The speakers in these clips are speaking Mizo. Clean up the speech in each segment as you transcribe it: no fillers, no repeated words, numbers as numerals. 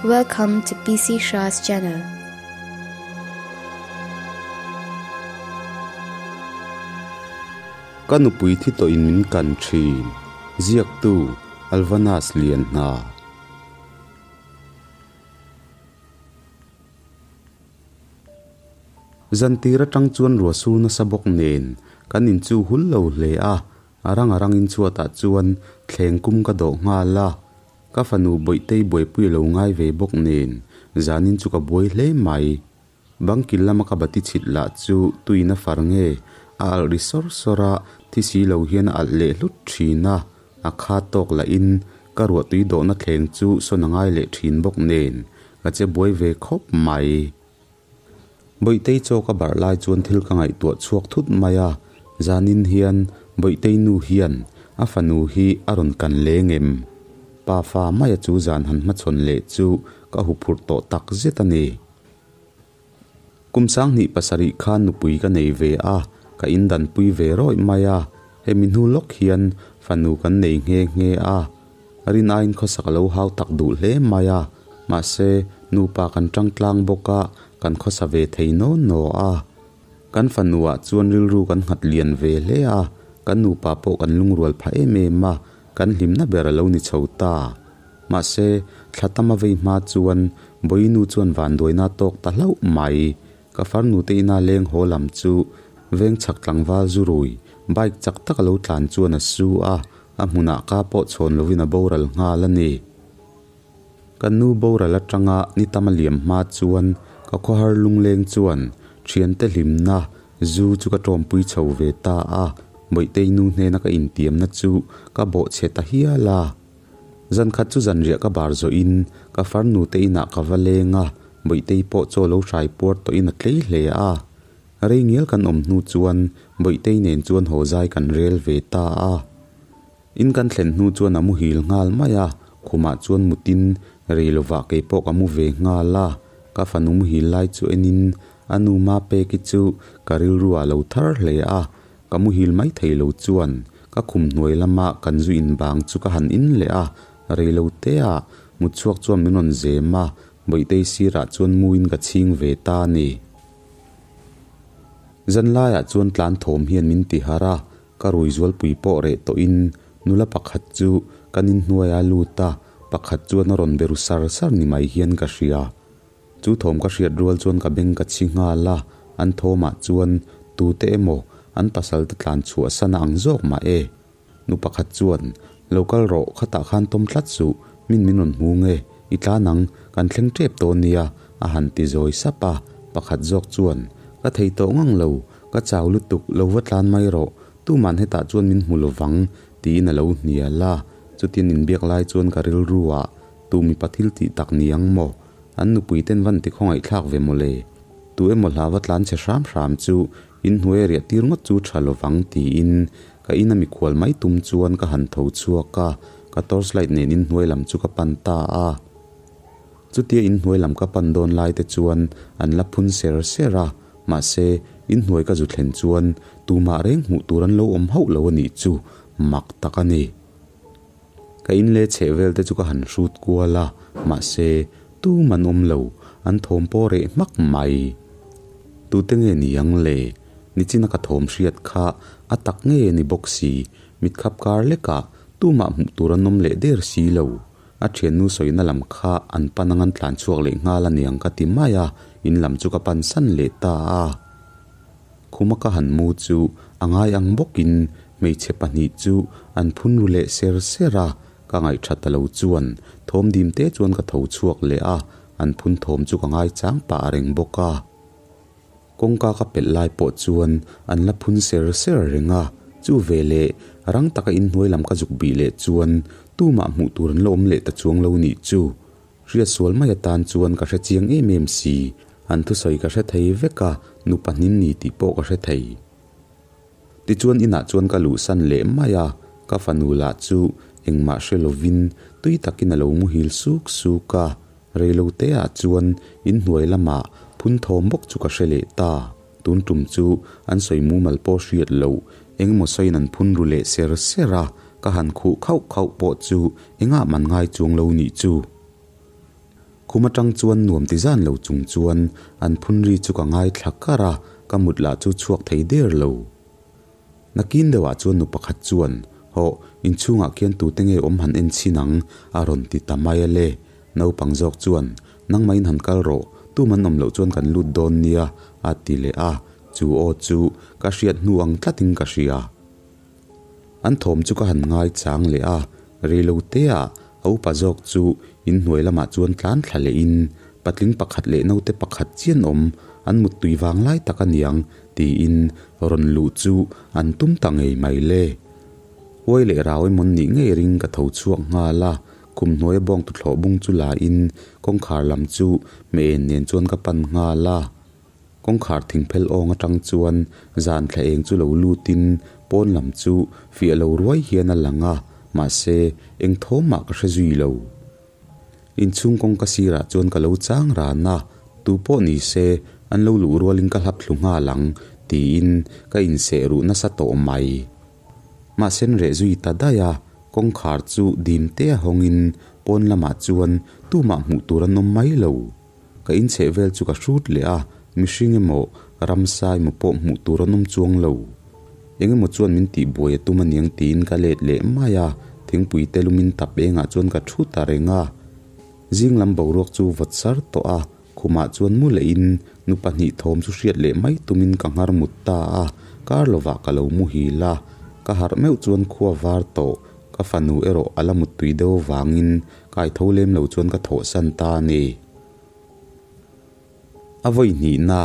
Welcome to PC Shah's channel. Ka nupui thi tawh in min kan thin. Ziaktu, Alvanas Lianhna. Zantir atang chuan ruah sur nasa bawk nen kan in chu hul lo hle a, a rang a rangin chhuatah chuan thleng kum ka dawh nghal a. Ka fanu Bawihtei buaipui a lo ngai ve bawk nen zanin chu ka buai hle mai. Bangkil lama ka bati chhit lah chu tuin a far nge a alh ri sawr sawr a, thi si lo hian a alh leh hlut thin a, a kha tawk lahin ka ruahtui dawhna thleng chu sawn a ngai leh thin bawk nen ka che buai ve khawp mai. Bawihtei chaw ka barh lai chuan thil ka ngaihtuah chhuak thut mai a, zanin hian Bawihtei nu hian a fanu hi a rawn kan leng em? Pa fa maia chu zan han hmachhawn leh chu ka huphurh tawh tak zet a ni. Kum sanghnih pasarih khan nupui ka nei ve a, ka indanpui ve rawih mai a, hemi hnu lawk hian fanu kan nei nghe nghe a. Rin aiin khawsak a lo hau tak duh hle mai a, mahse nupa kan tang tlang bawk a, kan khawsa ve thei naw naw a. Kan fanuah chuan rilru kan nghat lian ve hle a, kan nupa pawh kan lungrual phah em em a, kan hlimna ber a lo ni chho ta. Mahse, thla tam a vei hma chuan Bawinu chuan vanduaina a tawk ta hlauh mai. Ka farnu te ina leng haw lam chu veng chhak tlangval zu rui, bike chak tak a lo tlan chuan a su a, a hmunah ka pawh chhawn lovin a boral nghal a ni. Ka nu boral atanga ni tam a liam hma chuan ka khawhar lungleng chuan thiante hlimna zu chu ka tawmpui chho ve ta a, Bawihtei nu hnena ka intiamna chu ka bawhchhe ta hial a. Zan khat chu zanriah ka bar zawhin ka farnu te inah ka va leng a, Bawihtei pawh chaw lo hrai puar tawhin a tlei hle a. Rei ngial kan awm hnu chuan Bawihtei nen chuan haw zai kan rel ve ta a. In kan thlen hnu chuan a muhil nghal mai a, khumah chuan mutin rei lovah kei pawh ka mu ve nghal a. Ka fanu muhil lai chu enin a nu Mapeki chu ka rilru ah lo thar hle a, ka muhil mai thei lo chuan ka khum hnuai lama kan zu inbang chu ka han in leh a, rei lo te ah mutchhuak chuan min rawn zem a, Bawihtei sirah chuan muin ka chhing ve ta a ni. Zanlaiah chuan tlan thawm hian min ti harh a, ka rui zualpui pawh reh tawhin nula pakhat chu kan inhnuai a lut a, pakhat chuan a rawn be ru sar sar ni mai hian ka hria. Chu thawm ka hriat rual chuan ka beng ka chhi nghal a, an thawmah chuan tute emaw an pasal te tlan chhuah san a ang zawk mah e. Nu pakhat chuan, Lo kal rawh, khatah khan tawm tlat suh, min min rawn hmu nge, i tlan ang, kan thleng tep dawn nia, a han ti zawi sap a. Pakhat zawk chuan, Ka thei tawh ngang lo, ka chau lutuk, lo va tlan mai rawh, tuman hetah chuan min hmu lovang, tiin a lo hnial a. Chutin inbiak lai chuan ka rilru ah, Tu mipa thil tih tak ni ang maw? An nupui ten van ti khawngaihthlak ve mawle. Tu emaw hla va tlan che hram hram chu in hnuai a riah tir ngawt chu tha lovang tiin ka ina mikhual mai tum chuan ka han tho chhuak a, ka torchlight nen in hnuai lam chu ka pan ta a. Chutia in hnuai lam ka pan dawn lai te chuan an la phun ser ser a, mahse in hnuai ka zu thlen chuan tumah reng hmuh tur an lo awm hauh lo a nih chu mak tak a ni. Ka in leh chheh vel te chu ka han hrut kual a, mahse, tum an awm lo, an thawm pawh reh hmak mai. Tute nge ni ang le? Nichina ka thawm hriat kha a tak nge ni bawk si, mitkhap kar lekah tumah hmuh tur an awm leh der si lo. A thiannu sawina lam kha an pan ang an tlan chhuak leh nghal aniang ka ti mai a, in lam chu ka pan san leh ta a. Khuma ka han mu chu a ngai ang bawkin hmeichhe pahnih chu an phun ru leh ser ser a, ka ngaihṭha ta lo chuan thawm dim te chuan ka tho chhuak leh a, an phun thawm chu ka ngai chang pah reng bawk a. Kawngka ka pelh lai pawh chuan an la phun ser ser reng a, chu veleh rang taka inhnuai lam ka zuk bih leh chuan tumah hmuh tur an la awm leh ta chuang lo nih chu. Hriatsual mai atan chuan ka hre chiang em em si, an thusawi ka hre thei vek a, nu pahnin ni tih pawh ka hre thei. Tichuan inah chuan ka luhsan leh mai a, ka fanu lah chu engmah hre lovin tui takin a lo muhil suk suk a, reilote ah chuan inhnuai lamah phun thawm bawk chu ka hre leh ta. Tun tum chu an sawi mumal pawh hriat loh, engemaw sawiin an phun ru leh ser ser a, ka han khuh khauh khauh pawh chu engah man ngai chuang lo nih chu. Khum atang chuan nuam ti zan lo chung chuan an phun ri chu ka ngaithla kar a, ka mut lah chu chhuak thei der lo. Nakin deuhah chuan nu pakhat chuan, Hawh, inchhungah khian tute nge awm han en chhin ang? a rawn ti ta mai a le. Naupang zawk chuan, Nangmahin han kal rawh, tuman awm loh chuan kan lut dawn nia, a ti leh a. Chu aw chu ka hriat hnu ang tlatin ka hria. An thawm chu ka han ngai chang leh a, reiloteah a upa zawk chu inhnuai lamah chuan tlan thla lehin patling pakhat leh naute pakhat chian awm an muttui vang lai tak a niang tiin rawn luh chu an tum ta ngei mai le. Huai leh rau emawn nih ngei ring ka tho chhuak nghal a, khum hnuaia bawng tuthlawh bung chu la in kawngkhar lam chu hmeh en nen chuan ka pan nghal a. Kawngkhar thingphel awng atang chuan zan thla eng chu lo lutin pawn lam chu fiah lo ruai hian a lang a, mahse eng thawm mah ka hre zui lo. Inchhung kawngka sirah chuan ka lo chang ran a, tu pawh ni se an lo luh rualin ka hlap thlu nghal ang tiin ka inseh ruh nasa tawh mai. Mahse an reh zui ta daih a, kawngkhar chu dim te a hawngin pawn lamah chuan tumah hmuh tur an awm mai lo. Ka inchheh vel chu ka hrut leh a, mihring emaw ramsa emaw pawh hmuh tur an awm chuang lo. Eng emaw chuan min tihbuai a tum aniang tiin ka let leh mai a, thingpui te lumin tap engah chuan ka thu ta reng a. Zing lam boruak chu vawt sar tawh a, khumah chuan mu lehin nu pahnih thawm chu hriat leh mai tumin ka nghar mut ta a, kar lovah ka lo muhil a, ka harh meuh chuan khua var tawh, ka fanu erawh a la muttui deuh avangin Kai tho lem lo chuan ka thawhsan ta a ni. A vawi hnihna,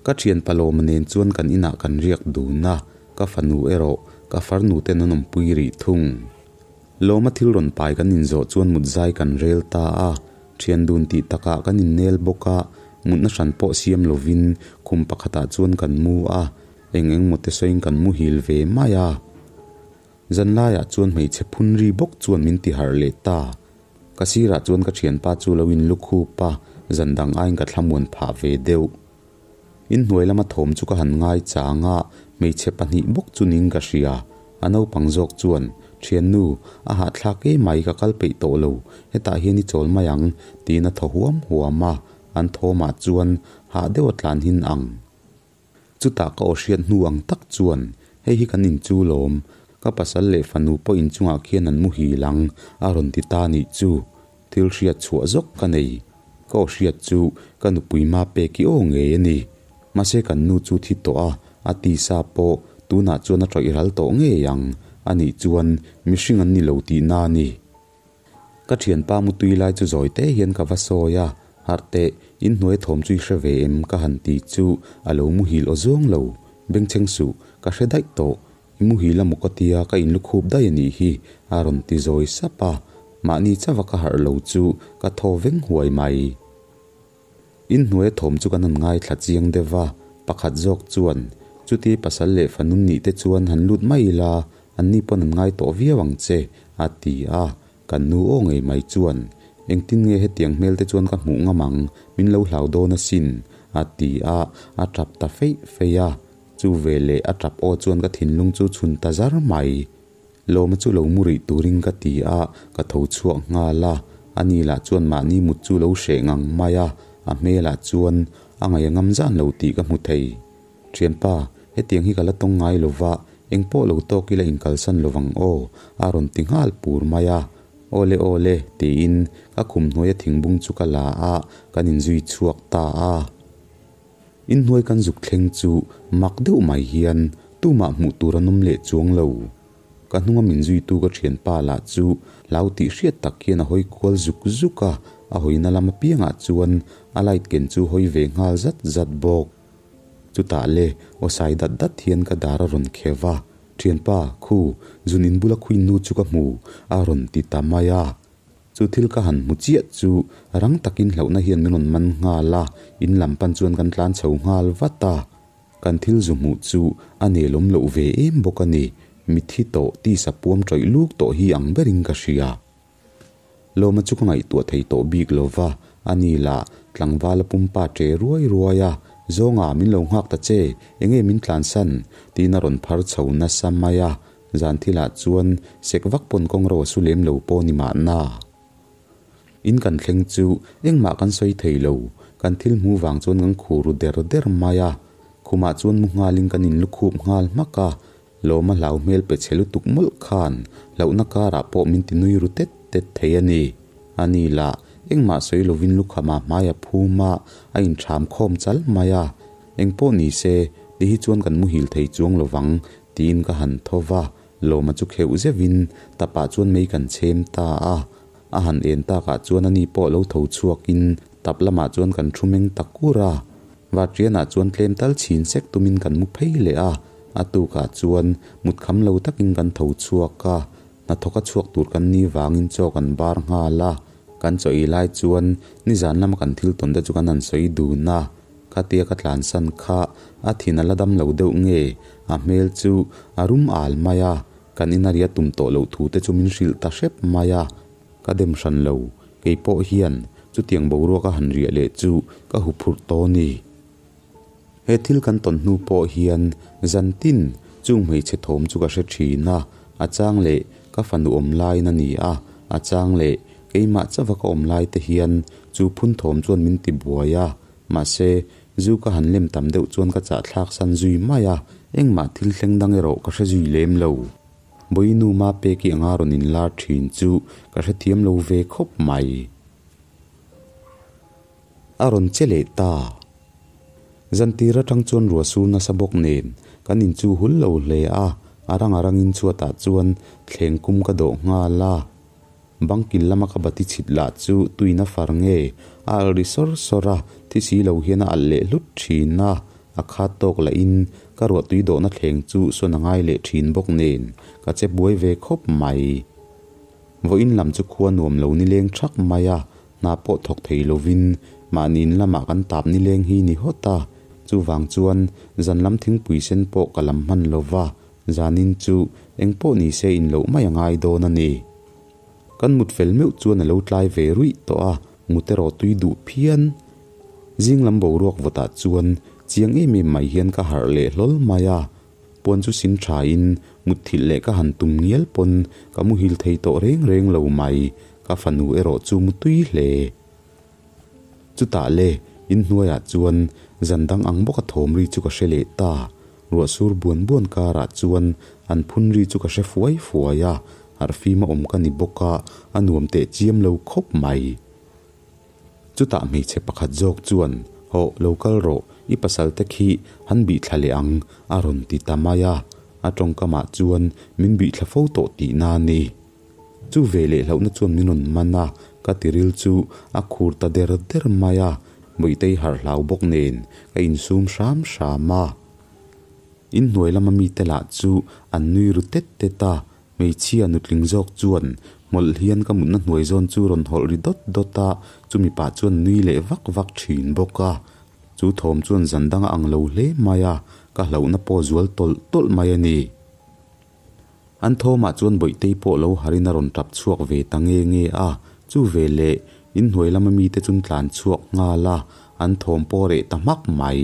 ka thian Palawma nen chuan kan inah kan riak dun a, ka fanu erawh ka farnu ten an awmpui rih thung. Lawma thil rawn pai kan inzawh chuan mutzai kan rel ta a, thian dun tih takah kan innel bawk a, mutna hran pawh siam lovin khum pakhatah chuan kan mu a, eng eng maw te sawiin kan muhil ve mai a. Zanlaiah chuan hmeichhe phun ri bawk chuan min ti harh leh ta. Ka sirah chuan ka thianpa chu lo in lu khup a, zan dang aiin ka thlamuan phah ve deuh. Inhnuai lama thawm chu ka han ngai chang a, hmeichhe pahnih bawk chu ning ka hria. A naupang zawk chuan, Thiannu, a hahthlak em mai ka kal peih tawh lo, hetah hian i chawl mai ang, tiin a thaw huam huam a, an thawmah chuan hah deuh a tlan hin ang. Chutah ka aw hriat hnu ang tak chuan, Hei hi kan inchu lawm, ka pasal leh fanu pawh inchungah khian an muhil ang, a rawn ti ta nih chu. Thil hriat chhuah zawk ka nei. Ka aw hriat chu ka nupui ma pek i aw ngei a ni. Mahse kan nu chu thi tawh a, a tisa pawh tunah chuan a tawih ral tawh ngei ang, anih chuan mihring an ni lo tihna a ni. Ka thianpa mutui lai chu zawi te hian ka va sawi a, harh teh, inhnuai thawm chu i hre ve em? ka han ti chu a lo muhil aw zawng lo, bengchheng suh, ka hre daih tawh, i muhil a maw ka tia ka inlukhup daih a nih hi, a rawn ti zawi sap a, mahni chauha ka harh lo chu ka thaw veng huai mai. Inhnuai thawm chu kan han ngaithla chiang deuh va, pakhat zawk chuan, Chuti pasal leh fanun nih te chuan han lut mai ila, anni pawn an ngai tawh viau ang che, a ti a. Kan nu aw ngei mai chuan, Engtin nge hetiang hmel te chuan ka hmuh ngam ang, min lo hlau dawn asin, a ti a, a tap ta feih feih a. Chu veleh a tap aw chuan ka thinlung chu chhun ta zar mai. Lawma chu lo mu rih turin ka ti a, ka tho chhuak nghal a. Ani lah chuan mahni mut chu lo hreh ngang mai a, a hmelah chuan a ngaih a ngam zan lo tih ka hmu thei. Thianpa, hetiang hi ka la tawng ngai lo va, engpawh lo tawk ila inkalsan lo vang aw, a rawn ti nghal pur mai a. Awle awle, tiin ka khum hnuaia thingbung chu ka la a, kan inzui chhuak ta a. Inhnuai kan zuk thleng chu mak deuh mai hian tumah hmuh tur an awm leh chuang lo. Ka hnunga min zuitu ka thianpa lah chu hlau tih hriat tak hian a hawi kual zuk zuk a, a hawina lam apiangah chuan a light ken chu hawi ve nghal zat zat bawk. Chutah le aw sai dat dat hian ka dar a rawn kheuh a, Thianpa, khu, zun inbula khuin nu chu ka hmu, a rawn ti ta mai a. Chu thil ka han hmu chiah chu rang takin hlauhna hian min rawn man nghal a, in lam pan chuan kan tlan chho nghal vat a. Kan thil zu hmuh chu a nelawm loh ve em bawk a ni, mitthi tawh tisa puam tawih luk tawh hi ang berin ka hria. Lawma chu ka ngaihtuah thei tawh bik lo va, a ni lah tlangvala pumpa ṭe ruai ruai a, Zawnga min lo nghak ta che, enge min tlansan? tiin a rawn phar chho nasa mai a. Zan thilah chuan sek vak pawn kawng ro a su lem lo pawh ni mahna. In kan thleng chu engmah kan sawi thei lo, kan thil hmuh vang chuan kan khur ru der der mai a. Khumah chuan mu nghalin kan inlukhup nghal hmak a, Lawma hlau hmel pe chhe lutuk mawlh khan hlauhna karah pawh min ti nui ru tet tet thei a ni. A ni lah, engmah sawi lovin lukhama hmai a phum a, a intham khawm chal mai a. Engpawh ni se, ti hi chuan kan muhil thei chuang lovang tiin ka han tho va, Lawma chu kheuh zeuhin tapah chuan mei kan chhem ta a. A han en takah chuan ani pawh lo tho chhuakin tap lamah chuan kan thu meng ta kur a. Vatrianah chuan tlem tal chhin sek tumin kan mu phei leh a, a tukah chuan mut kham lo takin kan tho chhuak a, hnathawka chhuak tur kan ni vangin chaw kan bar nghal a. Kan chaw ei lai chuan nizan lama kan thil tawn te chu kan han sawi dun a, khatia ka tlansan kha a thin a la dam lo deuh nge a hmel chu a rum al mai a, kan ina ria tum tawh loh thu te chu min hrilh ta hrep mai a. Ka dem hran lo, kei pawh hian chutiang boruak a han riah leh chu ka hu phurh tawh a ni. He thil kan tawn hnu pawh hian zan tin chung hmeichhe thawm chu ka hre thin a, a chang leh ka fanu awm laiin a ni a, a chang leh keimah chauha ka awm lai te hian chu phun thawm chuan min ti buai a, mahse zu ka han lem tam deuh chuan ka chahthlak san zui mai a, engmah thil thleng dang erawh ka hre zui lem lo. Bawinu Mapeki anga rawn inlar thin chu ka hrethiam lo ve khawp mai. A rawn che leh ta. Zantir atang chuan ruah sur nasa bawk nen kan in chu hul lo hle a, a rang a rangin chhuatah chuan thleng kum ka dawh nghal a. Bangkil lama ka bati chhit lah chu tuina far nge a alh ri sawr sawr a, thi si lo hian a alh leh hlut thin a, a khat tawk lahin ka ruahtui dawhna thleng chu sawn a ngai leh thin bawk nen ka che buai ve khawp mai. Vawiin lam chu khua nuam lo nileng thak mai a, hna pawh thawk thei lovin mahni in lamah kan tap nileng hi ni hawt a, chuvang chuan zan lam thingpui sen pawh ka lam hman lova, zanin chu eng pawh ni se in loh mai a ngai dawn a ni. Kan mut fel meuh chuan a lo tlai ve ruih tawh a, mut erawh tui duh phian. Zing lam boruak vawtah chuan chiang em em mai hian ka harh leh hlawl mai a, Puan chu sin tha in mutthilh leh ka han tum ngial pawn ka muhil thei tawh reng reng lo mai, ka fanu erawh chu mu tui hle. Chutah le, inhnuaiah chuan zan dang ang bawka thawm ri chu ka hre leh ta, ruah sur buan buan karah chuan an phun ri chu ka hre fuai fuai a, harhfima awm ka ni bawk a, a nuam teh chiam lo khawp mai. Chutah hmeichhe pakhat zawk chuan, Hawh, lo kal rawh, i pasal te khi han bih thla leh ang, a rawn ti ta mai a. A tawngkamah chuan min bih thla fo tawh tihna a ni. Chu ve leh hlauhna chuan min rawn man a, ka tiril chu a khur ta der der mai a, Bawihtei harh hlau bawk nen ka insum hram hram a. Inhnuai lama mite lah chu an nui ru tet tet a, Hmeichhia nutling zawk chuan hmawlh hian ka mutna hnuai zawn chu rawn hawlh ri dawt dawt a, chumi pah chuan nui leh vak vak thin bawk a. Chu thawm chuan zan dang a ang lo hle mai a, ka hlauhna pawh zual tawlh tawlh mai a ni. An thawmah chuan Bawihtei pawh lo harin a rawn tap chhuak ve ta nge nge a, chu veleh inhnuai lama mite chun tlan chhuak nghal a, an thawm pawh reh ta hmak mai.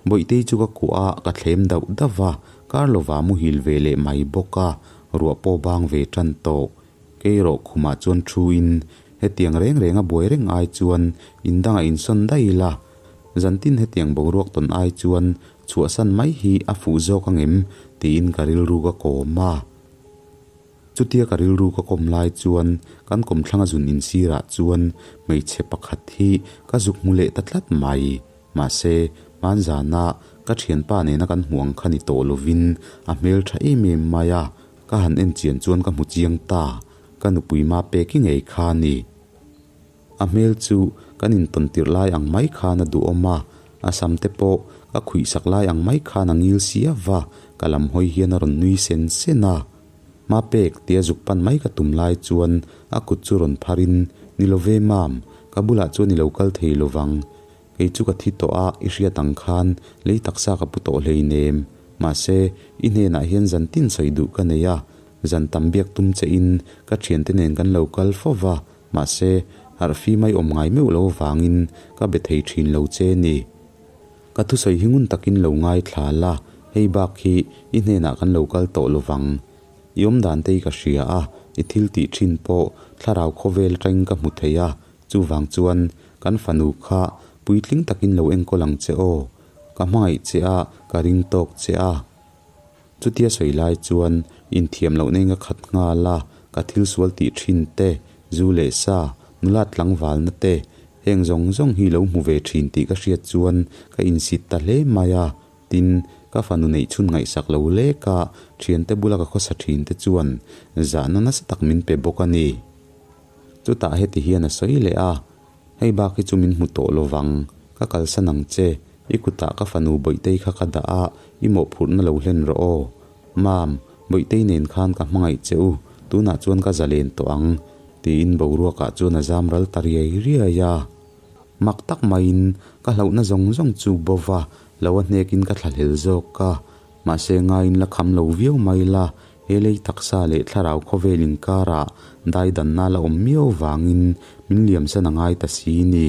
Bawihtei chu ka kuah a, ka thlem dauh dauh va, kar lova muhil ve leh mai bawk a, ruah pawh bang ve tan tawh. Kei erawh khumah chuan thu in, hetiang reng reng a buai reng ai chuan in dangah insawn daih ila, zantin hetiang boruak tawn ai chuan chhuahsan mai hi a fuh zawk angem tiin ka rilru ka kawm a. Chutia ka rilru ka kawm lai chuan kan kawmthlanga zun insirah chuan hmeichhe pakhat hi ka zuk hmu leh ta tlat mai. Mahse, hmanzana ka thianpa nena kan hmuh ang kha ni tawh lovin a hmel tha em em mai a, ka han en chian chuan ka hmu chiang ta, ka nupui ma peki ngei kha a ni. A hmel chu kan intawn tirh lai ang mai khan a duhawm a, a sam te pawh ka khuih sak lai ang mai khan a ngil sia va, ka lam hawi hian a rawn nui sen sen a. Hma pek tia zuk pan mai ka tum lai chuan a kut chu rawn phar in, Ni lo ve mam, ka bulah chuan i lo kal thei lo vang. Kei chu ka thi tawh a, i hriat ang khan lei taksa ka pu tawh hleinem. Mahse, i hnenah hian zan tin sawi duh ka nei a, zan tam biak tum che in ka thiante nen kan lo kal fo va, mahse, harh fi mai awm ngai meuh lo vangin ka be thei thin lo che ni. Ka thusawi hi ngun takin lo ngaithla la, hei bak hi i hnenah kan lo kal tawh lovang. I awm dan te hi ka hria a, i thil tih thin pawh thlarau khawvel atangin ka hmu thei a, chuvang chuan kan fanu kha puitling takin lo enkawl ang che aw. Ka hmangaih che a, ka ring tawk che a. Chutia sawi lai chuan inthiam lohna in ka khat nghal a, ka thil sual tih thin te, zu leh sa, nula tlangvalna te, heng zawng zawng hi lo hmu ve thin tih ka hriat chuan ka insit ta hle mai a. Tin, ka fanu neih chhun ngaihsak lo lek a, thiante bula ka khawsa thin te chuan zahna nasa tak min pe bawk a ni. Chutah heti hian a sawi leh a, Hei bak hi chu min hmu tawh lo vang, ka kalsan ang che, i kutah ka fanu Bawihtei kha ka dah a, i mawhphurhna lo hlen rawh aw. Mam, Bawihtei nen khan ka hmangaih che u, tunah chuan ka zalen tawh ang, tiin boruakah chuan a zam ral ta riai riai a. Mak tak maiin ka hlauhna zawng zawng chu bo va, lo a hnekin ka thlahlel zawk a. Mahse ngaiin la kham lo viau mai la, he lei taksa leh thlarau khawvel inkarah daidanna la awm miau vangin min liamsan a ngai ta si ni.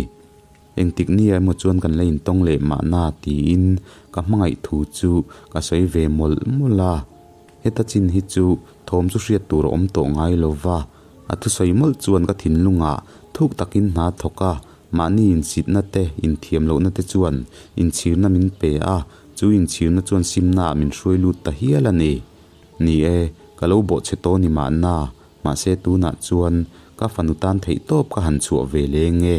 Engtik nia emaw chuan kan la intawng leh mahna tiin ka hmangaih thu chu ka sawi ve mawlh mawlh a. Heta chin hi chu thawm chu hriat tur a awm tawh ngai lo va, a thusawi mawlh chuan ka thinlungah thuk takin hna thawk a, mahni insitna te, inthiam lohna te chuan inchhirna min pe a, chu inchhirna chuan simnaah min hruai lut ta hial a ni. Ni e, ka lo bawhchhe tawh ni mahna, mahse tunah chuan ka fanu tan theihtawp ka han chhuah ve leng e.